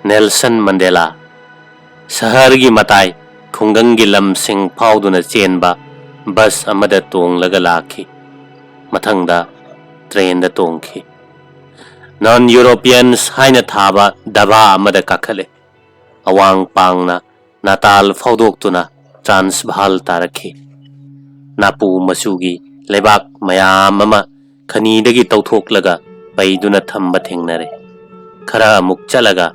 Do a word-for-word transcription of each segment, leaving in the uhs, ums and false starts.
Nelson ꯃꯟꯗꯦꯂꯥ ꯁꯍꯔꯒꯤ ꯃꯇꯥꯏ ꯈꯨꯡꯒꯪꯒꯤ ꯂꯝꯁꯤꯡ ꯐꯥꯎꯗꯨꯅ ꯆꯦꯟꯕ ꯕꯁ ꯑꯃꯗ ꯇꯣꯡꯂꯒ ꯂꯥꯛꯈꯤ꯫ ꯃꯊꯪꯗ ꯇ꯭ꯔꯦꯟꯗ ꯇꯣꯡꯈꯤ꯫ ꯅꯟ ꯌꯨꯔꯣꯄꯤꯌꯟꯁ ꯍꯥꯏꯅ ꯊꯥꯕ ꯗꯕꯥ ꯑꯃꯗ ꯀꯥꯈꯠꯂꯦ꯫ ꯑꯋꯥꯡ ꯄꯥꯡꯅ ꯅꯥꯇꯥꯜ ꯐꯥꯎꯗꯣꯛꯇꯨꯅ ꯇ꯭ꯔꯥꯟꯁꯚꯥꯜ ꯇꯥꯔꯛꯈꯤ꯫ ꯅꯥꯄꯨ ꯃꯆꯨꯒꯤ ꯂꯩꯕꯥꯛ ꯃꯌꯥꯝ ꯑꯃ ꯈꯅꯤꯗꯒꯤ ꯇꯧꯊꯣꯛꯂꯒ ꯄꯩꯗꯨꯅ ꯊꯝꯕ ꯊꯦꯡꯅꯔꯦ꯫ ꯈꯔ ꯑꯃꯨꯛ ꯆꯠꯂꯒ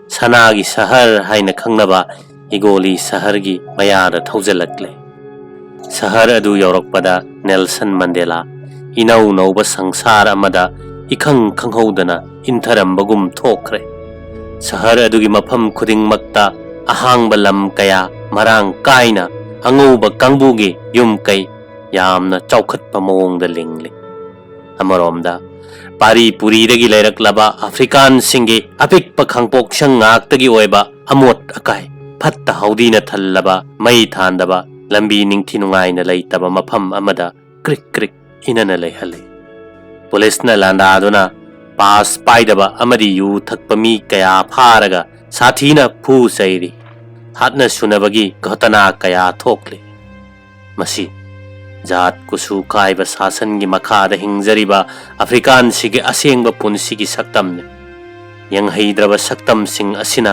ꯁꯅꯥꯒꯤ ꯁꯍꯔ ꯍꯥꯏꯅ ꯈꯪꯅꯕ ꯏꯒꯣꯂꯤ ꯁꯍꯔꯒꯤ ꯃꯌꯥꯗ ꯊꯧꯖꯤꯜꯂꯛꯂꯦ꯫ ꯁꯍꯔ ꯑꯗꯨ ꯌꯧꯔꯛꯄꯗ ꯅꯦꯜꯁꯟ ꯃꯟꯗꯦꯂꯥ ꯏꯅꯧ ꯅꯧꯕ ꯁꯪꯁꯥꯔ ꯑꯃꯗ ꯏꯈꯪ ꯈꯪꯍꯧꯗꯅ ꯏꯟꯊꯔꯝꯕꯒꯨꯝ ꯊꯣꯛꯈ꯭ꯔꯦ꯫ ꯁꯍꯔ ꯑꯗꯨꯒꯤ ꯃꯐꯝ ꯈꯨꯗꯤꯡꯃꯛꯇ ꯑꯍꯥꯡꯕ ꯂꯝ ꯀꯌꯥ ꯃꯔꯥꯡ ꯀꯥꯏꯅ ꯑꯉꯧꯕ ꯀꯥꯡꯕꯨꯒꯤ ꯌꯨꯝ ꯀꯩ ꯌꯥꯝꯅ ꯆꯥꯎꯈꯠꯄ ꯃꯑꯣꯡꯗ ꯂꯤꯡꯂꯤ꯫ ꯑꯃꯔꯣꯝꯗ ꯄꯥꯔꯤ ꯄꯨꯔꯤꯗꯒꯤ ꯂꯩꯔꯛꯂꯕ ꯑꯐ꯭ꯔꯤꯀꯥꯟꯁꯤꯡꯒꯤ ꯑꯄꯤꯛꯄ ꯈꯥꯡꯄꯣꯛꯁꯪ ꯉꯥꯛꯇꯒꯤ ꯑꯣꯏꯕ ꯑꯃꯣꯠ ꯑꯀꯥꯏ ꯐꯠꯇ ꯍꯥꯎꯗꯤꯅ ꯊꯜꯂꯕ ꯃꯩ ꯊꯥꯟꯗꯕ ꯂꯝꯕꯤ ꯅꯤꯡꯊꯤ ꯅꯨꯡꯉꯥꯏꯅ ꯂꯩꯇꯕ ꯃꯐꯝ ꯑꯃꯗ ꯀ꯭ꯔꯤꯛ ꯀ꯭ꯔꯤꯛ ꯏꯅꯅ ꯂꯩꯍꯜꯂꯤ꯫ ꯄꯨꯂꯤꯁꯅ ꯂꯥꯟꯗꯥꯗꯨꯅ ꯄꯥꯁ ꯄꯥꯏꯗꯕ ꯑꯃꯗꯤ ꯌꯨ ꯊꯛꯄ ꯃꯤ ꯀꯌꯥ ꯐꯥꯔꯒ ꯁꯥꯊꯤꯅ ꯐꯨ ꯆꯩꯔꯤ꯫ ꯍꯥꯠꯅ ꯁꯨꯅꯕꯒꯤ ꯘꯇꯅꯥ ꯀꯌꯥ ꯊꯣꯛꯂꯤ꯫ ꯃꯁꯤ ꯖꯥꯠ ꯀꯨꯁꯨ ꯀꯥꯏꯕ ꯁꯥꯁꯟꯒꯤ ꯃꯈꯥꯗ ꯍꯤꯡꯖꯔꯤꯕ ꯑꯐ꯭ꯔꯤꯀꯥꯟꯁꯤꯒꯤ ꯑꯁꯦꯡꯕ ꯄꯨꯟꯁꯤꯒꯤ ꯁꯛꯇꯝꯅꯤ꯫ ꯌꯦꯡꯍꯩꯗ꯭ꯔꯕ ꯁꯛꯇꯝꯁꯤꯡ ꯑꯁꯤꯅ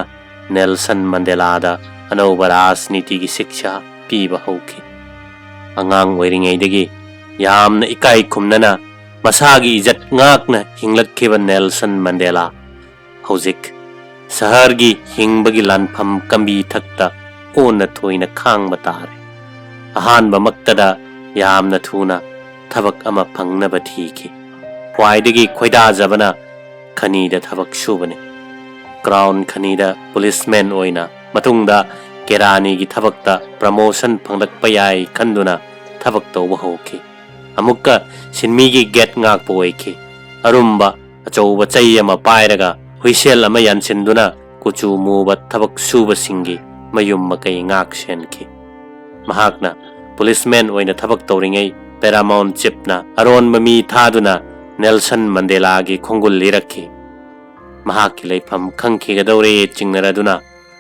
ꯅꯦꯜꯁꯟ ꯃꯟꯗꯦꯂꯥꯗ ꯑꯅꯧꯕ ꯔꯥꯖꯅꯤꯇꯤꯒꯤ ꯁꯤꯛꯁꯥ ꯄꯤꯕ ꯍꯧꯈꯤ꯫ ꯑꯉꯥꯡ ꯑꯣꯏꯔꯤꯉꯩꯗꯒꯤ ꯌꯥꯝꯅ ꯏꯀꯥꯏ ꯈꯨꯝꯅꯅ ꯃꯁꯥꯒꯤ ꯏꯖꯠ ꯉꯥꯛꯅ ꯍꯤꯡꯂꯛꯈꯤꯕ ꯅꯦꯜꯁꯟ ꯃꯟꯗꯦꯂꯥ ꯍꯧꯖꯤꯛ ꯁꯍꯔꯒꯤ ꯍꯤꯡꯕꯒꯤ ꯂꯥꯟꯐꯝ ꯀꯝꯕꯤ ꯊꯛꯇ ꯑꯣꯟꯅ ꯊꯣꯏꯅ ꯈꯥꯡꯕ ꯇꯥꯔꯦ꯫ ꯑꯍꯥꯟꯕꯃꯛꯇꯗ ꯌꯥꯝꯅ ꯊꯨꯅ ꯊꯕꯛ ꯑꯃ ꯐꯪꯅꯕ ꯊꯤꯈꯤ꯫ ꯈ꯭ꯋꯥꯏꯗꯒꯤ ꯈꯣꯏꯗꯥꯖꯕꯅ ꯈꯅꯤꯗ ꯊꯕꯛ ꯁꯨꯕꯅꯤ꯫ ꯀ꯭ꯔꯥꯎꯟ ꯈꯅꯤꯗ ꯄꯨꯂꯤꯁꯃꯦꯟ ꯑꯣꯏꯅ, ꯃꯇꯨꯡꯗ ꯀꯦꯔꯥꯅꯤꯒꯤ ꯊꯕꯛꯇ ꯄ꯭ꯔꯃꯣꯁꯟ ꯐꯪꯂꯛꯄ ꯌꯥꯏ ꯈꯟꯗꯨꯅ ꯊꯕꯛ ꯇꯧꯕ ꯍꯧꯈꯤ꯫ ꯑꯃꯨꯛꯀ ꯁꯤꯟꯃꯤꯒꯤ ꯒꯦꯠ ꯉꯥꯛꯄ ꯑꯣꯏꯈꯤ꯫ ꯑꯔꯨꯝꯕ ꯑꯆꯧꯕ ꯆꯩ ꯑꯃ ꯄꯥꯏꯔꯒ ꯍꯨꯏꯁꯦꯜ ꯑꯃ ꯌꯥꯟꯁꯤꯟꯗꯨꯅ ꯀꯨꯆꯨ ꯃꯨꯕ ꯊꯕꯛ ꯁꯨꯕꯁꯤꯡꯒꯤ ꯃꯌꯨꯝ ꯃꯀꯩ ꯉꯥꯛ ꯁꯦꯟꯈꯤ꯫ ꯃꯍꯥꯛꯅ ꯄꯨꯂꯤꯁꯃꯦꯟ ꯑꯣꯏꯅ ꯊꯕꯛ ꯇꯧꯔꯤꯉꯩ ꯄꯦꯔꯥꯃꯥꯎꯟ ꯆꯤꯞꯅ ꯑꯔꯣꯟꯕ ꯃꯤ ꯊꯥꯗꯨꯅ ꯅꯦꯜꯁꯟ ꯃꯟꯗꯦꯂꯥꯒꯤ ꯈꯣꯡꯒꯨꯜ ꯂꯤꯔꯛꯈꯤ꯫ ꯃꯍꯥꯛꯀꯤ ꯂꯩꯐꯝ ꯈꯪꯈꯤꯒꯗꯧꯔꯦ ꯆꯤꯡꯅꯔꯗꯨꯅ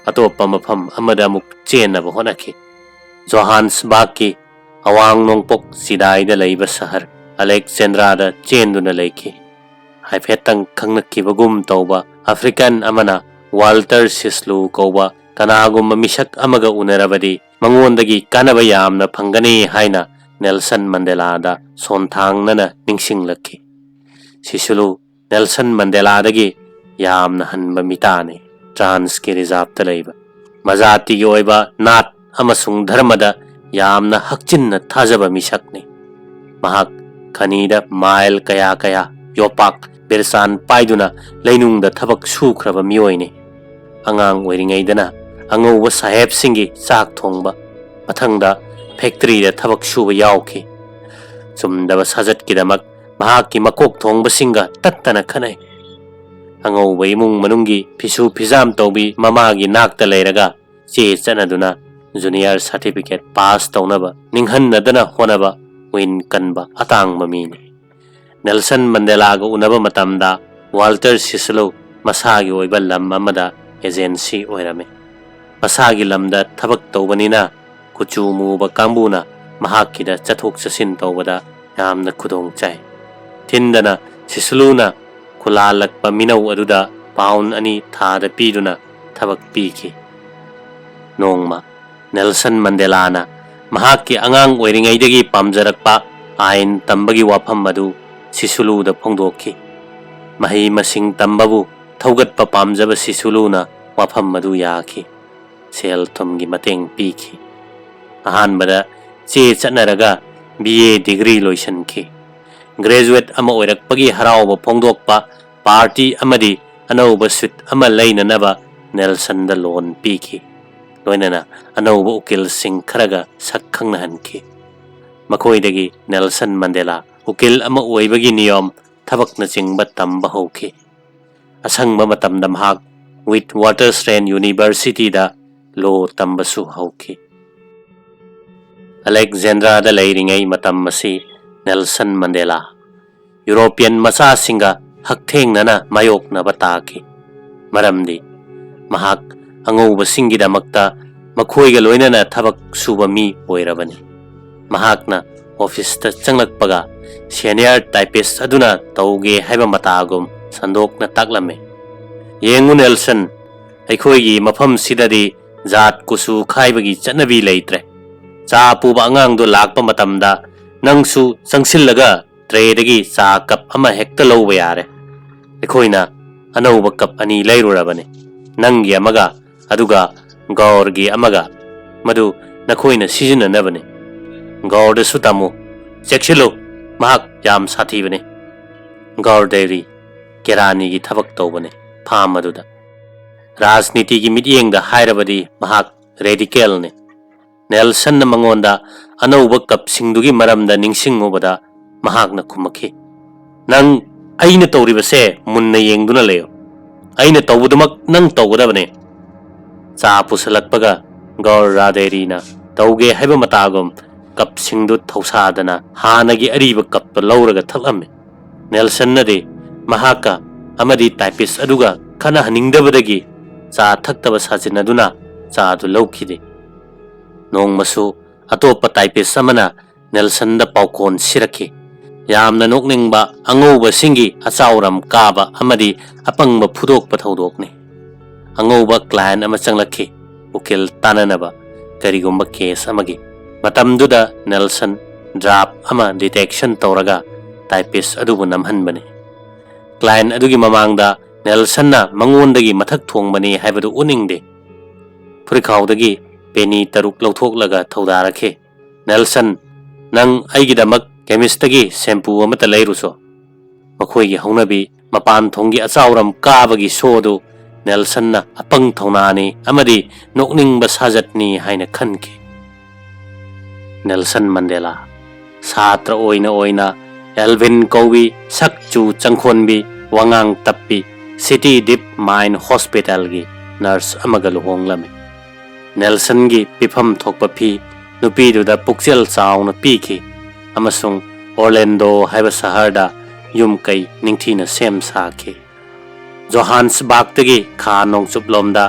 ꯑꯇꯣꯞꯄ ꯃꯐꯝ ꯑꯃꯗ ꯑꯃꯨꯛ ꯆꯦꯟꯅꯕ ꯍꯣꯠꯅꯈꯤ꯫ ꯖꯣꯍꯥꯟꯁꯕꯥꯔꯒꯀꯤ ꯑꯋꯥꯡ ꯅꯣꯡꯄꯣꯛ ꯆꯤꯗꯥꯏꯗ ꯂꯩꯕ ꯁꯍꯔ ꯑꯂꯦꯛꯖꯦꯟꯗ꯭ꯔꯥꯗ ꯆꯦꯟꯗꯨꯅ ꯂꯩꯈꯤ꯫ ꯍꯥꯏꯐꯦꯠꯇꯪ ꯈꯪꯅꯈꯤꯕꯒꯨꯝ ꯇꯧꯕ ꯑꯐ꯭ꯔꯤꯀꯥꯟ ꯑꯃꯅ ꯋꯥꯜꯇꯔ ꯁꯤꯁꯂꯨ ꯀꯧꯕ ꯀꯅꯥꯒꯨꯝꯕ ꯃꯤꯁꯛ ꯑꯃꯒ ꯎꯅꯔꯕꯗꯤ ꯃꯉꯣꯟꯗꯒꯤ ꯀꯥꯟꯅꯕ ꯌꯥꯝꯅ ꯐꯪꯒꯅꯤ ꯍꯥꯏꯅ ꯅꯦꯜꯁꯟ ꯃꯟꯗꯦꯂꯥꯗ ꯁꯣꯟꯊꯥꯡꯅꯅ ꯅꯤꯡꯁꯤꯡꯂꯛꯈꯤ꯫ ꯁꯤꯁꯂꯨ ꯅꯦꯜꯁꯟ ꯃꯟꯗꯦꯂꯥꯗꯒꯤ ꯌꯥꯝꯅ ꯍꯟꯕ ꯃꯤꯇꯥꯅꯤ꯫ ꯇ꯭ꯔꯥꯟꯁꯀꯤ ꯔꯤꯖꯥꯕꯇ ꯂꯩꯕ ꯃꯖꯥꯇꯤꯒꯤ ꯑꯣꯏꯕ ꯅꯥꯠ ꯑꯃꯁꯨꯡ ꯙꯔꯃꯗ ꯌꯥꯝꯅ ꯍꯛꯆꯤꯟꯅ ꯊꯥꯖꯕ ꯃꯤꯁꯛꯅꯤ꯫ ꯃꯍꯥꯛ ꯈꯅꯤꯗ ꯃꯥꯏꯜ ꯀꯌꯥ ꯀꯌꯥ ꯌꯣꯄꯥꯛ ꯕꯤꯔꯆꯥꯟ ꯄꯥꯏꯗꯨꯅ ꯂꯩꯅꯨꯡꯗ ꯊꯕꯛ ꯁꯨꯈ꯭ꯔꯕ ꯃꯤꯑꯣꯏꯅꯤ꯫ ꯑꯉꯥꯡ ꯑꯣꯏꯔꯤꯉꯩꯗꯅ ꯑꯉꯧꯕ ꯁꯥꯍꯦꯕꯁꯤꯡꯒꯤ ꯆꯥꯛ ꯊꯣꯡꯕ, ꯃꯊꯪꯗ ꯐꯦꯛꯇꯔꯤꯗ ꯊꯕꯛ ꯁꯨꯕ ꯌꯥꯎꯈꯤ꯫ ꯆꯨꯝꯗꯕ ꯁꯥꯖꯠꯀꯤꯗꯃꯛ ꯃꯍꯥꯛꯀꯤ ꯃꯀꯣꯛ ꯊꯣꯡꯕꯁꯤꯡꯒ ꯇꯠꯇꯅ ꯈꯠꯅꯩ꯫ ꯑꯉꯧꯕ ꯏꯃꯨꯡ ꯃꯅꯨꯡꯒꯤ ꯐꯤꯁꯨ ꯐꯤꯖꯥꯝ ꯇꯧꯕꯤ ꯃꯃꯥꯒꯤ ꯅꯥꯛꯇ ꯂꯩꯔꯒ ꯆꯦ ꯆꯠꯅꯗꯨꯅ ꯖꯨꯅꯤꯌꯔ ꯁꯥꯔꯇꯤꯐꯤꯀꯦꯠ ꯄꯥꯁ ꯇꯧꯅꯕ ꯅꯤꯡꯍꯟꯅꯗꯅ ꯍꯣꯠꯅꯕ ꯋꯤꯟ ꯀꯟꯕ ꯑꯇꯥꯡꯕ ꯃꯤꯅꯤ꯫ ꯅꯦꯜꯁꯟ ꯃꯟꯗꯦꯂꯥꯒ ꯎꯅꯕ ꯃꯇꯝꯗ ꯋꯥꯜꯇꯔ ꯁꯤꯁꯂꯨ ꯃꯁꯥꯒꯤ ꯑꯣꯏꯕ ꯂꯝ ꯑꯃꯗ ꯑꯦꯖꯦꯟꯁꯤ ꯑꯣꯏꯔꯝꯃꯤ꯫ ꯃꯁꯥꯒꯤ ꯂꯝꯗ ꯊꯕꯛ ꯇꯧꯕꯅꯤꯅ ꯀꯨꯆꯨ ꯃꯨꯕ ꯀꯥꯡꯕꯨꯅ ꯃꯍꯥꯛꯀꯤꯗ ꯆꯠꯊꯣꯛ ꯆꯠꯁꯤꯟ ꯇꯧꯕꯗ ꯌꯥꯝꯅ ꯈꯨꯗꯣꯡ ꯆꯥꯏ꯫ ꯊꯤꯟꯗꯅ ꯁꯤꯁꯂꯨꯅ ꯈꯨꯂꯥꯜꯂꯛꯄ ꯃꯤꯅꯧ ꯑꯗꯨꯗ ꯄꯥꯎꯟ ꯑꯅꯤ ꯊꯥꯗ ꯄꯤꯗꯨꯅ ꯊꯕꯛ ꯄꯤꯈꯤ꯫ ꯅꯣꯡꯃ ꯅꯦꯜꯁꯟ ꯃꯟꯗꯦꯂꯥꯅ ꯃꯍꯥꯛꯀꯤ ꯑꯉꯥꯡ ꯑꯣꯏꯔꯤꯉꯩꯗꯒꯤ ꯄꯥꯝꯖꯔꯛꯄ ꯑꯥꯏꯟ ꯇꯝꯕꯒꯤ ꯋꯥꯐꯝ ꯑꯗꯨ ꯁꯤꯁꯨꯂꯨꯗ ꯐꯣꯡꯗꯣꯛꯈꯤ꯫ ꯃꯍꯩ ꯃꯁꯤꯡ ꯇꯝꯕꯕꯨ ꯊꯧꯒꯠꯄ ꯄꯥꯝꯖꯕ ꯁꯤꯁꯨꯂꯨꯅ ꯋꯥꯐꯝ ꯑꯗꯨ ꯌꯥꯈꯤ꯫ ꯁꯦꯜ ꯊꯨꯝꯒꯤ ꯃꯇꯦꯡ ꯄꯤꯈꯤ꯫ ꯑꯍꯥꯟꯕꯗ ꯆꯦ ꯆꯠꯅꯔꯒ ꯕꯤ ꯑꯦ ꯗꯤꯒ꯭ꯔꯤ ꯂꯣꯏꯁꯤꯟꯈꯤ꯫ ꯒ꯭ꯔꯦꯖꯨꯋꯦꯠ ꯑꯃ ꯑꯣꯏꯔꯛꯄꯒꯤ ꯍꯔꯥꯎꯕ ꯐꯣꯡꯗꯣꯛꯄ ꯄꯥꯔꯇꯤ ꯑꯃꯗꯤ ꯑꯅꯧꯕ ꯁꯨꯠ ꯑꯃ ꯂꯩꯅꯅꯕ ꯅꯦꯜꯁꯟꯗ ꯂꯣꯟ ꯄꯤꯈꯤ꯫ ꯂꯣꯏꯅꯅ ꯑꯅꯧꯕ ꯎꯀꯤꯜꯁꯤꯡ ꯈꯔꯒ ꯁꯛ ꯈꯪꯅꯍꯟꯈꯤ꯫ ꯃꯈꯣꯏꯗꯒꯤ ꯅꯦꯜꯁꯟ ꯃꯟꯗꯦꯂꯥ ꯎꯀꯤꯜ ꯑꯃ ꯑꯣꯏꯕꯒꯤ ꯅꯤꯌꯣꯝ, ꯊꯕꯛꯅꯆꯤꯡꯕ ꯇꯝꯕ ꯍꯧꯈꯤ꯫ ꯑꯁꯪꯕ ꯃꯇꯝꯗ ꯃꯍꯥꯛ ꯋꯤꯠ ꯋꯥꯇꯔꯁꯔꯦꯟ ꯌꯨꯅꯤꯚꯔꯁꯤꯇꯤꯗ ꯂꯣ ꯇꯝꯕꯁꯨ ꯍꯧꯈꯤ꯫ ꯑꯂꯦꯛꯖꯦꯟꯗ꯭ꯔꯥꯗ ꯂꯩꯔꯤꯉꯩ ꯃꯇꯝ ꯑꯁꯤ ꯅꯦꯜꯁꯟ ꯃꯟꯗꯦꯂꯥ ꯌꯨꯔꯣꯄꯤꯌꯟ ꯃꯆꯥꯁꯤꯡꯒ ꯍꯛꯊꯦꯡꯅꯅ ꯃꯥꯌꯣꯛꯅꯕ ꯇꯥꯈꯤ꯫ ꯃꯔꯝꯗꯤ ꯃꯍꯥꯛ ꯑꯉꯧꯕꯁꯤꯡꯒꯤꯗꯃꯛꯇ ꯃꯈꯣꯏꯒ ꯂꯣꯏꯅꯅ ꯊꯕꯛ ꯁꯨꯕ ꯃꯤ ꯑꯣꯏꯔꯕꯅꯤ꯫ ꯃꯍꯥꯛꯅ ꯑꯣꯐꯤꯁꯇ ꯆꯪꯂꯛꯄꯒ ꯁꯦꯅꯤꯌꯔ ꯇꯥꯏꯄꯤꯁ ꯑꯗꯨꯅ ꯇꯧꯒꯦ ꯍꯥꯏꯕ ꯃꯇꯥꯒꯨꯝ ꯁꯟꯗꯣꯛꯅ ꯇꯥꯛꯂꯝꯃꯤ꯫ "ꯌꯦꯡꯉꯨ ꯅꯦꯜꯁꯟ, ꯑꯩꯈꯣꯏꯒꯤ ꯃꯐꯝꯁꯤꯗꯗꯤ ꯖꯥꯠ ꯀꯨꯆꯨ ꯈꯥꯏꯕꯒꯤ ꯆꯠꯅꯕꯤ ꯂꯩꯇ꯭ꯔꯦ꯫ ꯆꯥ ꯄꯨꯕ ꯑꯉꯥꯡꯗꯨ ꯂꯥꯛꯄ ꯃꯇꯝꯗ ꯅꯪꯁꯨ ꯆꯪꯁꯤꯜꯂꯒ ꯇ꯭ꯔꯦꯗꯒꯤ ꯆꯥ ꯀꯞ ꯑꯃ ꯍꯦꯛꯇ ꯂꯧꯕ ꯌꯥꯔꯦ꯫ ꯑꯩꯈꯣꯏꯅ ꯑꯅꯧꯕ ꯀꯞ ꯑꯅꯤ ꯂꯩꯔꯨꯔꯕꯅꯤ, ꯅꯪꯒꯤ ꯑꯃꯒ ꯑꯗꯨꯒ ꯒꯧꯔꯒꯤ ꯑꯃꯒ꯫ ꯃꯗꯨ ꯅꯈꯣꯏꯅ ꯁꯤꯖꯤꯟꯅꯅꯕꯅꯤ꯫ ꯒꯧꯔꯗꯁꯨ ꯇꯝꯃꯨ꯫ ꯆꯦꯛꯁꯤꯜꯂꯨ, ꯃꯍꯥꯛ ꯌꯥꯝ ꯁꯥꯊꯤꯕꯅꯤ꯫ ꯒꯧꯔ ꯗꯦꯔꯤ ꯀꯦꯔꯥꯅꯤꯒꯤ ꯊꯕꯛ ꯇꯧꯕꯅꯤ ꯐꯥꯝ ꯑꯗꯨꯗ꯫ ꯔꯥꯖꯅꯤꯇꯤꯒꯤ ꯃꯤꯠꯌꯦꯡꯗ ꯍꯥꯏꯔꯕꯗꯤ ꯃꯍꯥꯛ ꯔꯦꯗꯤꯀꯦꯜꯅꯤ꯫" ꯅꯦꯜꯁꯟꯅ ꯃꯉꯣꯟꯗ ꯑꯅꯧꯕ ꯀꯞꯁꯤꯡꯗꯨꯒꯤ ꯃꯔꯝꯗ ꯅꯤꯡꯁꯤꯡꯉꯨꯕꯗ ꯃꯍꯥꯛꯅ ꯈꯨꯝꯃꯛꯈꯤ, "ꯅꯪ ꯑꯩꯅ ꯇꯧꯔꯤꯕꯁꯦ ꯃꯨꯟꯅ ꯌꯦꯡꯗꯨꯅ ꯂꯩꯌꯨ꯫ ꯑꯩꯅ ꯇꯧꯕꯗꯨꯃꯛ ꯅꯪ ꯇꯧꯒꯗꯕꯅꯤ꯫" ꯆꯥ ꯄꯨꯁꯜꯂꯛꯄꯒ ꯒꯧꯔ ꯔꯥꯗꯦꯔꯤꯅ ꯇꯧꯒꯦ ꯍꯥꯏꯕ ꯃꯇꯥꯒꯨꯝ ꯀꯞꯁꯤꯡꯗꯨ ꯊꯧꯁꯥꯗꯅ ꯍꯥꯟꯅꯒꯤ ꯑꯔꯤꯕ ꯀꯞꯇ ꯂꯧꯔꯒ ꯊꯛꯂꯝꯃꯤ꯫ ꯅꯦꯜꯁꯟꯅꯗꯤ ꯃꯍꯥꯛꯀ ꯑꯃꯗꯤ ꯇꯥꯏꯄꯤꯁ ꯑꯗꯨꯒ ꯈꯠꯅꯍꯟꯅꯤꯡꯗꯕꯗꯒꯤ ꯆꯥ ꯊꯛꯇꯕ ꯁꯥꯖꯤꯟꯅꯗꯨꯅ ꯆꯥꯗꯨ ꯂꯧꯈꯤꯗꯦ꯫ ꯅꯣꯡꯃꯁꯨ ꯑꯇꯣꯞꯄ ꯇꯥꯏꯄꯤꯁ ꯑꯃꯅ ꯅꯦꯜꯁꯟꯗ ꯄꯥꯎꯈꯣꯟ ꯁꯤꯔꯛꯈꯤ꯫ ꯌꯥꯝꯅ ꯅꯣꯛꯅꯤꯡꯕ ꯑꯉꯧꯕꯁꯤꯡꯒꯤ ꯑꯆꯥꯎꯔꯝ ꯀꯥꯕ ꯑꯃꯗꯤ ꯑꯄꯪꯕ ꯐꯨꯗꯣꯛꯄ ꯊꯧꯗꯣꯛꯅꯤ꯫ ꯑꯉꯧꯕ ꯀ꯭ꯂꯥꯏꯟ ꯑꯃ ꯆꯪꯂꯛꯈꯤ, ꯎꯀꯤꯜ ꯇꯥꯟꯅꯅꯕ ꯀꯔꯤꯒꯨꯝꯕ ꯀꯦꯁ ꯑꯃꯒꯤ꯫ ꯃꯇꯝꯗꯨꯗ ꯅꯦꯜꯁꯟ ꯗ꯭ꯔꯥꯐ ꯑꯃ ꯗꯤꯇꯦꯛꯁꯟ ꯇꯧꯔꯒ ꯇꯥꯏꯄꯤꯁ ꯑꯗꯨꯕꯨ ꯅꯝꯍꯟꯕꯅꯤ꯫ ꯀ꯭ꯂꯥꯏꯟ ꯑꯗꯨꯒꯤ ꯃꯃꯥꯡꯗ ꯅꯦꯜꯁꯟꯅ ꯃꯉꯣꯟꯗꯒꯤ ꯃꯊꯛ ꯊꯣꯡꯕꯅꯤ ꯍꯥꯏꯕꯗꯨ ꯎꯠꯅꯤꯡꯗꯦ꯫ ꯐꯨꯔꯤꯈꯥꯎꯗꯒꯤ ꯄꯦꯅꯤ ꯇꯔꯨꯛ ꯂꯧꯊꯣꯛꯂꯒ ꯊꯧꯗꯥꯔꯛꯈꯤ꯫ "ꯅꯦꯜꯁꯟ, ꯅꯪ ꯑꯩꯒꯤꯗꯃꯛ ꯀꯦꯃꯤꯁꯇꯒꯤ ꯁꯦꯝꯄꯨ ꯑꯃꯠꯇ ꯂꯩꯔꯨꯁꯣ꯫" ꯃꯈꯣꯏꯒꯤ ꯍꯧꯅꯕꯤ ꯃꯄꯥꯟ ꯊꯣꯡꯒꯤ ꯑꯆꯥꯎꯔꯝ ꯀꯥꯕꯒꯤ ꯁꯣ ꯑꯗꯨ ꯅꯦꯜꯁꯟꯅ ꯑꯄꯪ ꯊꯧꯅꯥꯅꯤ ꯑꯃꯗꯤ ꯅꯣꯛꯅꯤꯡꯕ ꯁꯥꯖꯠꯅꯤ ꯍꯥꯏꯅ ꯈꯟꯈꯤ꯫ ꯅꯦꯜꯁꯟ ꯃꯟꯗꯦꯂꯥ ꯁꯥꯇ꯭ꯔ ꯑꯣꯏꯅ ꯑꯣꯏꯅ ꯑꯦꯜꯚꯤꯟ ꯀꯧꯕꯤ, ꯁꯛ ꯆꯨ ꯆꯪꯈꯣꯟꯕꯤ, ꯋꯥꯉꯥꯡ ꯇꯞꯄꯤ, ꯁꯤꯇꯤ ꯗꯤꯞ ꯃꯥꯏꯟ ꯍꯣꯁꯄꯤꯇꯥꯜꯒꯤ ꯅꯔꯁ ꯑꯃꯒ ꯂꯨꯍꯣꯡꯂꯝꯃꯤ꯫ ꯅꯦꯜꯁꯟꯒꯤ ꯄꯤꯐꯝ ꯊꯣꯛꯄ ꯐꯤ ꯅꯨꯄꯤꯗꯨꯗ ꯄꯨꯛꯆꯦꯜ ꯆꯥꯎꯅ ꯄꯤꯈꯤ ꯑꯃꯁꯨꯡ ꯑꯣꯔꯂꯦꯟꯗꯣ ꯍꯥꯏꯕ ꯁꯍꯔꯗ ꯌꯨꯝ ꯀꯩ ꯅꯤꯡꯊꯤꯅ ꯁꯦꯝ ꯁꯥꯈꯤ꯫ ꯖꯣꯍꯥꯟꯁꯕꯥꯒꯇꯒꯤ ꯈꯥ ꯅꯣꯡꯆꯨꯞꯂꯣꯝꯗ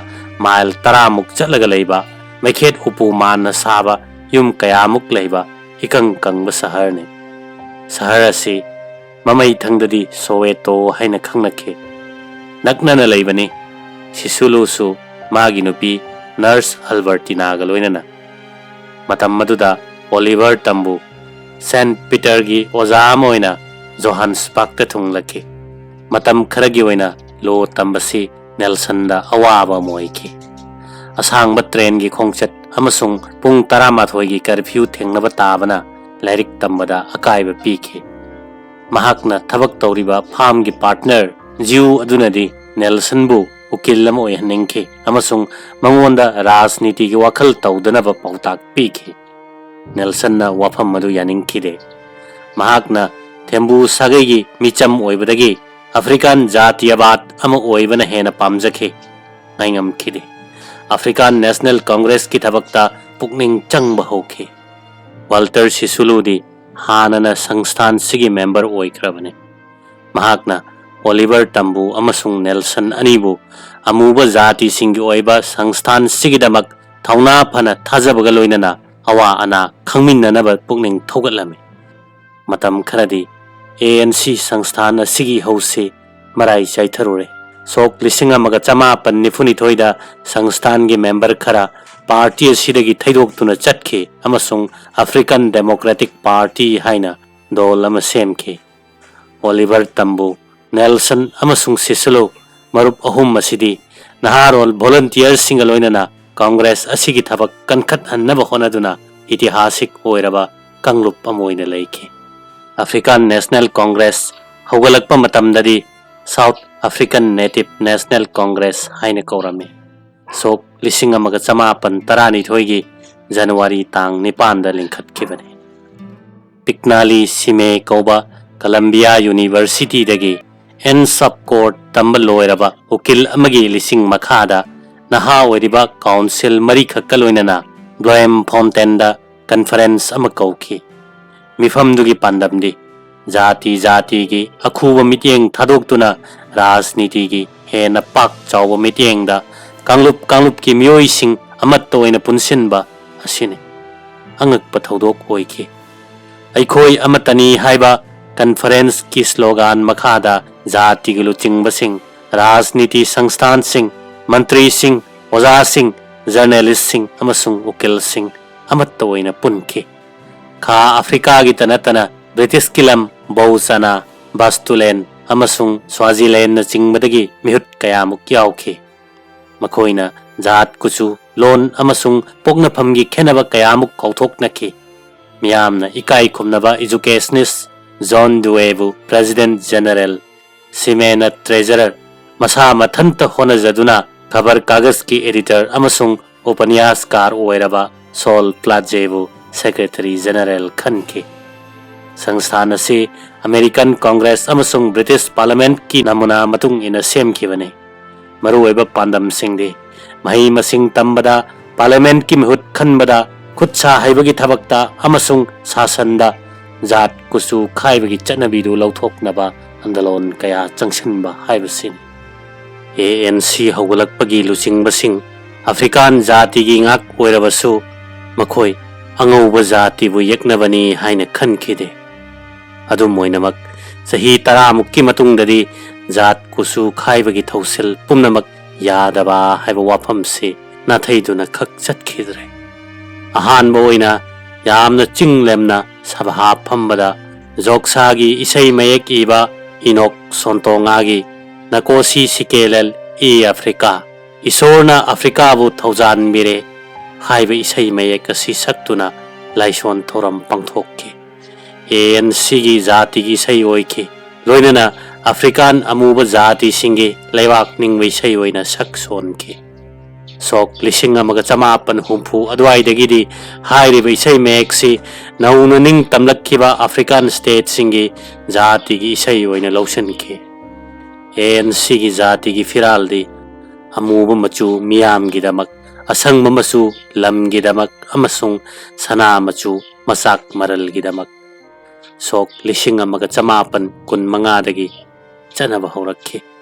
ꯃꯥꯏꯜ ꯇꯔꯥꯃꯨꯛ ꯆꯠꯂꯒ ꯂꯩꯕ ꯃꯩꯈꯦꯠ ꯎꯄꯨ ꯃꯥꯟꯅ ꯁꯥꯕ ꯌꯨꯝ ꯀꯌꯥꯃꯨꯛ ꯂꯩꯕ ꯏꯀꯪ ꯀꯪꯕ ꯁꯍꯔꯅꯤ꯫ ꯁꯍꯔ ꯑꯁꯤ ꯃꯃꯩ ꯊꯪꯗꯗꯤ ꯁꯣꯋꯦꯇꯣ ꯍꯥꯏꯅ ꯈꯪꯅꯈꯤ꯫ ꯅꯛꯅꯅ ꯂꯩꯕꯅꯤ꯫ ꯁꯤꯁꯨꯂꯨꯁꯨ ꯃꯥꯒꯤ ꯅꯨꯄꯤ ꯅꯔꯁ ꯑꯜꯕꯔꯇꯤꯅꯥꯒ ꯂꯣꯏꯅꯅ꯫ ꯃꯇꯝ ꯑꯗꯨꯗ ꯑꯣꯂꯤꯚꯔ ꯇꯝꯕꯨ ꯁꯦꯟꯠ ꯄꯤꯇꯔꯒꯤ ꯑꯣꯖꯥ ꯑꯃ ꯑꯣꯏꯅ ꯖꯣꯍꯥꯟꯁꯕꯥꯒꯇ ꯊꯨꯡꯂꯛꯈꯤ꯫ ꯃꯇꯝ ꯈꯔꯒꯤ ꯑꯣꯏꯅ ꯂꯣ ꯇꯝꯕꯁꯤ ꯅꯦꯜꯁꯟꯗ ꯑꯋꯥꯕ ꯑꯃ ꯑꯣꯏꯈꯤ꯫ ꯑꯁꯥꯡꯕ ꯇ꯭ꯔꯦꯟꯒꯤ ꯈꯣꯡꯆꯠ ꯑꯃꯁꯨꯡ ꯄꯨꯡ ꯇꯔꯥꯃꯥꯊꯣꯏꯒꯤ ꯀꯔꯐ꯭ꯌꯨ ꯊꯦꯡꯅꯕ ꯇꯥꯕꯅ ꯂꯥꯏꯔꯤꯛ ꯇꯝꯕꯗ ꯑꯀꯥꯏꯕ ꯄꯤꯈꯤ꯫ ꯃꯍꯥꯛꯅ ꯊꯕꯛ ꯇꯧꯔꯤꯕ ꯐꯥꯝꯒꯤ ꯄꯥꯔꯠꯅꯔ ꯖꯤꯎ ꯑꯗꯨꯅꯗꯤ ꯅꯦꯜꯁꯟꯕꯨ ꯎꯀꯤꯜ ꯑꯃ ꯑꯣꯏꯍꯟꯅꯤꯡꯈꯤ ꯑꯃꯁꯨꯡ ꯃꯉꯣꯟꯗ ꯔꯥꯖꯅꯤꯇꯤꯒꯤ ꯋꯥꯈꯜ ꯇꯧꯗꯅꯕ ꯄꯥꯎꯇꯥꯛ ꯄꯤꯈꯤ꯫ ꯅꯦꯜꯁꯟꯅ ꯋꯥꯐꯝ ꯑꯗꯨ ꯌꯥꯅꯤꯡꯈꯤꯗꯦ꯫ ꯃꯍꯥꯛꯅ ꯊꯦꯝꯕꯨ ꯁꯥꯒꯩꯒꯤ ꯃꯤꯆꯝ ꯑꯣꯏꯕꯗꯒꯤ ꯑꯐ꯭ꯔꯤꯀꯥꯟ ꯖꯥꯇꯤꯌꯕꯥꯗ ꯑꯃ ꯑꯣꯏꯕꯅ ꯍꯦꯟꯅ ꯄꯥꯝꯖꯈꯤ꯫ ꯉꯥꯏꯉꯝꯈꯤꯗꯦ꯫ ꯑꯐ꯭ꯔꯤꯀꯥꯟ ꯅꯦꯁꯅꯦꯜ ꯀꯪꯒ꯭ꯔꯦꯁꯀꯤ ꯊꯕꯛꯇ ꯄꯨꯛꯅꯤꯡ ꯆꯪꯕ ꯍꯧꯈꯤ꯫ ꯋꯥꯜꯇꯔ ꯁꯤꯁꯨꯂꯨꯗꯤ ꯍꯥꯟꯅꯅ ꯁꯪꯁꯊꯥꯟꯁꯤꯒꯤ ꯃꯦꯝꯕꯔ ꯑꯣꯏꯈ꯭ꯔꯕꯅꯤ꯫ ꯃꯍꯥꯛꯅ ꯑꯣꯂꯤꯚꯔ ꯇꯝꯕꯨ ꯑꯃꯁꯨꯡ ꯅꯦꯜꯁꯟ ꯑꯅꯤꯕꯨ ꯑꯃꯨꯕ ꯖꯥꯇꯤꯁꯤꯡꯒꯤ ꯑꯣꯏꯕ ꯁꯪꯁꯊꯥꯟꯁꯤꯒꯤꯗꯃꯛ ꯊꯧꯅꯥ ꯐꯅ ꯊꯥꯖꯕꯒ ꯂꯣꯏꯅꯅ ꯑꯋꯥ ꯑꯅꯥ ꯈꯪꯃꯤꯟꯅꯅꯕ ꯄꯨꯛꯅꯤꯡ ꯊꯧꯒꯠꯂꯝꯃꯤ꯫ ꯃꯇꯝ ꯈꯔꯗꯤ ꯑꯦ ꯑꯦꯟ ꯁꯤ ꯁꯪꯁꯊꯥꯟ ꯑꯁꯤꯒꯤ ꯍꯧꯁꯤ ꯃꯔꯥꯏ ꯆꯥꯏꯊꯔꯨꯔꯦ꯫ ꯁꯣꯛ ꯂꯤꯁꯤꯡ ꯑꯃꯒ ꯆꯃꯥꯄꯟ ꯅꯤꯐꯨꯅꯤꯊꯣꯏꯗ ꯁꯪꯁꯊꯥꯟꯒꯤ ꯃꯦꯝꯕꯔ ꯈꯔ ꯄꯥꯔꯇꯤ ꯑꯁꯤꯗꯒꯤ ꯊꯩꯗꯣꯛꯇꯨꯅ ꯆꯠꯈꯤ ꯑꯃꯁꯨꯡ ꯑꯐ꯭ꯔꯤꯀꯥꯟ ꯗꯦꯃꯣꯀ꯭ꯔꯦꯇꯤꯛ ꯄꯥꯔꯇꯤ ꯍꯥꯏꯅ ꯗꯣꯜ ꯑꯃ ꯁꯦꯝꯈꯤ꯫ ꯑꯣꯂꯤꯚꯔ ꯇꯝꯕꯨ, ꯅꯦꯜꯁꯟ ꯑꯃꯁꯨꯡ ꯁꯤꯁꯨꯂꯨ ꯃꯔꯨꯞ ꯑꯍꯨꯝ ꯑꯁꯤꯗꯤ ꯅꯍꯥꯔꯣꯜ ꯚꯣꯂꯨꯟꯇꯤꯌꯔꯁꯤꯡꯒ ꯂꯣꯏꯅꯅ ꯀꯪꯒ꯭ꯔꯦꯁ ꯑꯁꯤꯒꯤ ꯊꯕꯛ ꯀꯟꯈꯠꯍꯟꯅꯕ ꯍꯣꯠꯅꯗꯨꯅ ꯏꯇꯤꯍꯥꯁꯤꯛ ꯑꯣꯏꯔꯕ ꯀꯥꯡꯂꯨꯞ ꯑꯃ ꯑꯣꯏꯅ ꯂꯩꯈꯤ꯫ ꯑꯐ꯭ꯔꯤꯀꯥꯟ ꯅꯦꯁꯅꯦꯜ ꯀꯪꯒ꯭ꯔꯦꯁ ꯍꯧꯒꯠꯂꯛꯄ ꯃꯇꯝꯗꯗꯤ south African native national Congress ꯍꯥꯏꯅ ꯀꯧꯔꯝꯃꯤ꯫ ꯁꯣꯛ ꯂꯤꯁꯤꯡ ꯑꯃꯒ ꯆꯃꯥꯄꯟ ꯇꯔꯥꯅꯤꯊꯣꯏꯒꯤ ꯖꯅꯋꯥꯔꯤ ꯇꯥꯡ ꯅꯤꯄꯥꯟꯗ ꯂꯤꯡꯈꯠꯈꯤꯕꯅꯤ꯫ ꯄꯤꯛꯅꯥꯂꯤ ꯁꯤꯃꯦ ꯀꯧꯕ ꯀꯂꯝꯕꯤꯌꯥ ꯌꯨꯅꯤꯚꯔꯁꯤꯇꯤꯗꯒꯤ ꯑꯦꯟ ꯁꯕ ꯀꯣꯔꯠ ꯇꯝꯕ ꯂꯣꯏꯔꯕ ꯎꯀꯤꯜ ꯑꯃꯒꯤ ꯂꯤꯁꯤꯡ ꯃꯈꯥꯗ ꯅꯍꯥ ꯑꯣꯏꯔꯤꯕ ꯀꯥꯎꯟꯁꯤꯜ ꯃꯔꯤꯈꯛꯀ ꯂꯣꯏꯅꯅ ꯕ꯭ꯂꯣꯌꯦꯝ ꯐꯣꯟꯇꯦꯟꯗ ꯀꯟꯐꯔꯦꯟꯁ ꯑꯃ ꯀꯧꯈꯤ꯫ ꯃꯤꯐꯝꯗꯨꯒꯤ ꯄꯥꯟꯗꯝꯗꯤ ꯖꯥꯇꯤ ꯖꯥꯇꯤꯒꯤ ꯑꯈꯨꯕ ꯃꯤꯠꯌꯦꯡ ꯊꯥꯗꯣꯛꯇꯨꯅ ꯔꯥꯖꯅꯤꯇꯤꯒꯤ ꯍꯦꯟꯅ ꯄꯥꯛ ꯆꯥꯎꯕ ꯃꯤꯠꯌꯦꯡꯗ ꯀꯥꯡꯂꯨꯞ ꯀꯥꯡꯂꯨꯞꯀꯤ ꯃꯤꯑꯣꯏꯁꯤꯡ ꯑꯃꯠꯇ ꯑꯣꯏꯅ ꯄꯨꯟꯁꯤꯟꯕ ꯑꯁꯤꯅꯤ꯫ ꯑꯉꯛꯄ ꯊꯧꯗꯣꯛ ꯑꯣꯏꯈꯤ꯫ "ꯑꯩꯈꯣꯏ ꯑꯃꯠꯇꯅꯤ" ꯍꯥꯏꯕ ꯀꯟꯐꯔꯦꯟꯁꯀꯤ ꯁ꯭ꯂꯣꯒꯥꯟ ꯃꯈꯥꯗ ꯖꯥꯇꯤꯒꯤ ꯂꯨꯆꯤꯡꯕꯁꯤꯡ, ꯔꯥꯖꯅꯤꯇꯤ ꯁꯪꯁꯊꯥꯟꯁꯤꯡ, ꯃꯟꯇ꯭ꯔꯤꯁꯤꯡ, ꯑꯣꯖꯥꯁꯤꯡ, ꯖꯔꯅꯦꯂꯤꯁꯁꯤꯡ ꯑꯃꯁꯨꯡ ꯎꯀꯤꯜꯁꯤꯡ ꯑꯃꯠꯇ ꯑꯣꯏꯅ ꯄꯨꯟꯈꯤ꯫ ꯈꯥ ꯑꯐ꯭ꯔꯤꯀꯥꯒꯤꯇ ꯅꯠꯇꯅ ꯕ꯭ꯔꯤꯇꯤꯁꯀꯤ ꯂꯝ ꯕꯧꯆꯅꯥ, ꯕꯥꯁꯇꯨꯂꯦꯟ ꯑꯃꯁꯨꯡ ꯁ꯭ꯋꯥꯖꯤꯂꯦꯟꯅꯆꯤꯡꯕꯗꯒꯤ ꯃꯤꯍꯨꯠ ꯀꯌꯥꯃꯨꯛ ꯌꯥꯎꯈꯤ꯫ ꯃꯈꯣꯏꯅ ꯖꯥꯠ, ꯀꯨꯆꯨ, ꯂꯣꯟ ꯑꯃꯁꯨꯡ ꯄꯣꯛꯅꯐꯝꯒꯤ ꯈꯦꯟꯅꯕ ꯀꯌꯥꯃꯨꯛ ꯀꯥꯎꯊꯣꯛꯅꯈꯤ꯫ ꯃꯤꯌꯥꯝꯅ ꯏꯀꯥꯏ ꯈꯨꯝꯅꯕ ꯏꯖꯨꯀꯦꯁꯅꯤꯁ ꯖꯣꯟ ꯗꯨꯋꯦꯕꯨ ꯄ꯭ꯔꯦꯁꯤꯗꯦꯟꯠ ꯖꯦꯅꯔꯦꯜ, ꯁꯤꯃꯦꯟꯅ ꯇ꯭ꯔꯦꯖꯔꯔ, ꯃꯁꯥ ꯃꯊꯟꯇ ꯍꯣꯠꯅꯖꯗꯨꯅ ꯈꯕꯔ ꯀꯥꯒꯖꯀꯤ ꯑꯦꯗꯤꯇꯔ ꯑꯃꯁꯨꯡ ꯎꯄꯅ꯭ꯌꯥꯁꯀꯥꯔ ꯑꯣꯏꯔꯕ ꯁꯣꯜ ꯄ꯭ꯂꯥꯖꯦꯕꯨ ꯁꯦꯀ꯭ꯔꯦꯇꯔꯤ ꯖꯦꯅꯔꯦꯜ ꯈꯟꯈꯤ꯫ ꯁꯪꯁꯊꯥꯟ ꯑꯁꯤ ꯑꯃꯦꯔꯤꯀꯥꯟ ꯀꯣꯡꯒ꯭ꯔꯦꯁ ꯑꯃꯁꯨꯡ ꯕ꯭ꯔꯤꯇꯤꯁ ꯄꯥꯔꯂꯤꯌꯥꯃꯦꯟꯠꯀꯤ ꯅꯃꯨꯅꯥ ꯃꯇꯨꯡ ꯏꯟꯅ ꯁꯦꯝꯈꯤꯕꯅꯤ꯫ ꯃꯔꯨꯑꯣꯏꯕ ꯄꯥꯟꯗꯝꯁꯤꯡꯗꯤ ꯃꯍꯩ ꯃꯁꯤꯡ ꯇꯝꯕꯗ, ꯄꯥꯔꯂꯤꯌꯥꯃꯦꯟꯠꯀꯤ ꯃꯤꯍꯨꯠ ꯈꯟꯕꯗ, ꯈꯨꯠ ꯁꯥ ꯍꯩꯕꯒꯤ ꯊꯕꯛꯇ ꯑꯃꯁꯨꯡ ꯁꯥꯁꯟꯗ ꯖꯥꯠ ꯀꯨꯆꯨ ꯈꯥꯏꯕꯒꯤ ꯆꯠꯅꯕꯤꯗꯨ ꯂꯧꯊꯣꯛꯅꯕ ꯑꯟꯗꯂꯣꯟ ꯀꯌꯥ ꯆꯪꯁꯤꯟꯕ ꯍꯥꯏꯕꯁꯤꯅꯤ꯫ ꯑꯦ ꯑꯦꯟ ꯁꯤ ꯍꯧꯒꯠꯂꯛꯄꯒꯤ ꯂꯨꯆꯤꯡꯕꯁꯤꯡ ꯑꯐ꯭ꯔꯤꯀꯥꯟ ꯖꯥꯇꯤꯒꯤ ꯉꯥꯛ ꯑꯣꯏꯔꯕꯁꯨ, ꯃꯈꯣꯏ ꯑꯉꯧꯕ ꯖꯥꯇꯤꯕꯨ ꯌꯦꯛꯅꯕꯅꯤ ꯍꯥꯏꯅ ꯈꯟꯈꯤꯗꯦ꯫ ꯑꯗꯨꯝ ꯑꯣꯏꯅꯃꯛ, ꯆꯍꯤ ꯇꯔꯥꯃꯨꯛꯀꯤ ꯃꯇꯨꯡꯗꯗꯤ ꯖꯥꯠ ꯀꯨꯆꯨ ꯈꯥꯏꯕꯒꯤ ꯊꯧꯁꯤꯜ ꯄꯨꯝꯅꯃꯛ ꯌꯥꯗꯕ ꯍꯥꯏꯕ ꯋꯥꯐꯝꯁꯤ ꯅꯥꯊꯩꯗꯨꯅ ꯈꯛ ꯆꯠꯈꯤꯗ꯭ꯔꯦ꯫ ꯑꯍꯥꯟꯕ ꯑꯣꯏꯅ ꯌꯥꯝꯅ ꯆꯤꯡ ꯂꯦꯝꯅ ꯁꯚꯥ ꯐꯝꯕꯗ ꯖꯣꯛꯁꯥꯒꯤ ꯏꯁꯩ ꯃꯌꯦꯛ ꯏꯕ ꯏꯅꯣꯛ ꯁꯣꯟꯇꯣꯉꯥꯒꯤ ꯅꯀꯣꯁꯤ ꯁꯤꯀꯦꯂꯦꯜ ꯏ ꯑꯐ꯭ꯔꯤꯀꯥ, "ꯏꯁꯣꯔꯅ ꯑꯐ꯭ꯔꯤꯀꯥꯕꯨ ꯊꯧꯖꯥꯟꯕꯤꯔꯦ" ꯍꯥꯏꯕ ꯏꯁꯩ ꯃꯌꯦꯛ ꯑꯁꯤ ꯁꯛꯇꯨꯅ ꯂꯥꯏꯁꯣꯟ ꯊꯧꯔꯝ ꯄꯥꯡꯊꯣꯛꯈꯤ꯫ ꯑꯦ ꯑꯦꯟ ꯁꯤꯒꯤ ꯖꯥꯇꯤꯒꯤ ꯏꯁꯩ ꯑꯣꯏꯈꯤ꯫ ꯂꯣꯏꯅꯅ ꯑꯐ꯭ꯔꯤꯀꯥꯟ ꯑꯃꯨꯕ ꯖꯥꯇꯤꯁꯤꯡꯒꯤ ꯂꯩꯕꯥꯛ ꯅꯤꯡꯕ ꯏꯁꯩ ꯑꯣꯏꯅ ꯁꯛ ꯁꯣꯟꯈꯤ꯫ ꯁꯣꯛ ꯂꯤꯁꯤꯡ ꯑꯃꯒ ꯆꯃꯥꯄꯟ ꯍꯨꯝꯐꯨ ꯑꯗꯨꯋꯥꯏꯗꯒꯤꯗꯤ ꯍꯥꯏꯔꯤꯕ ꯏꯁꯩ ꯃꯌꯦꯛꯁꯤ ꯅꯧꯅ ꯅꯤꯡ ꯇꯝꯂꯛꯈꯤꯕ ꯑꯐ꯭ꯔꯤꯀꯥꯟ ꯁ꯭ꯇꯦꯠꯁꯤꯡꯒꯤ ꯖꯥꯇꯤꯒꯤ ꯏꯁꯩ ꯑꯣꯏꯅ ꯂꯧꯁꯤꯟꯈꯤ꯫ ꯑꯦ ꯑꯦꯟ ꯁꯤꯒꯤ ꯖꯥꯇꯤꯒꯤ ꯐꯤꯔꯥꯜꯗꯤ ꯑꯃꯨꯕ ꯃꯆꯨ ꯃꯤꯌꯥꯝꯒꯤꯗꯃꯛ, ꯑꯁꯪꯕ ꯃꯆꯨ ꯂꯝꯒꯤꯗꯃꯛ ꯑꯃꯁꯨꯡ ꯁꯅꯥ ꯃꯆꯨ ꯃꯆꯥꯛ ꯃꯔꯜꯒꯤꯗꯃꯛ꯫ ꯁꯣꯛ ꯂꯤꯁꯤꯡ ꯑꯃꯒ ꯆꯃꯥꯄꯟ ꯀꯨꯟ ꯃꯉꯥꯗꯒꯤ ꯆꯠꯅꯕ ꯍꯧꯔꯛꯈꯤ꯫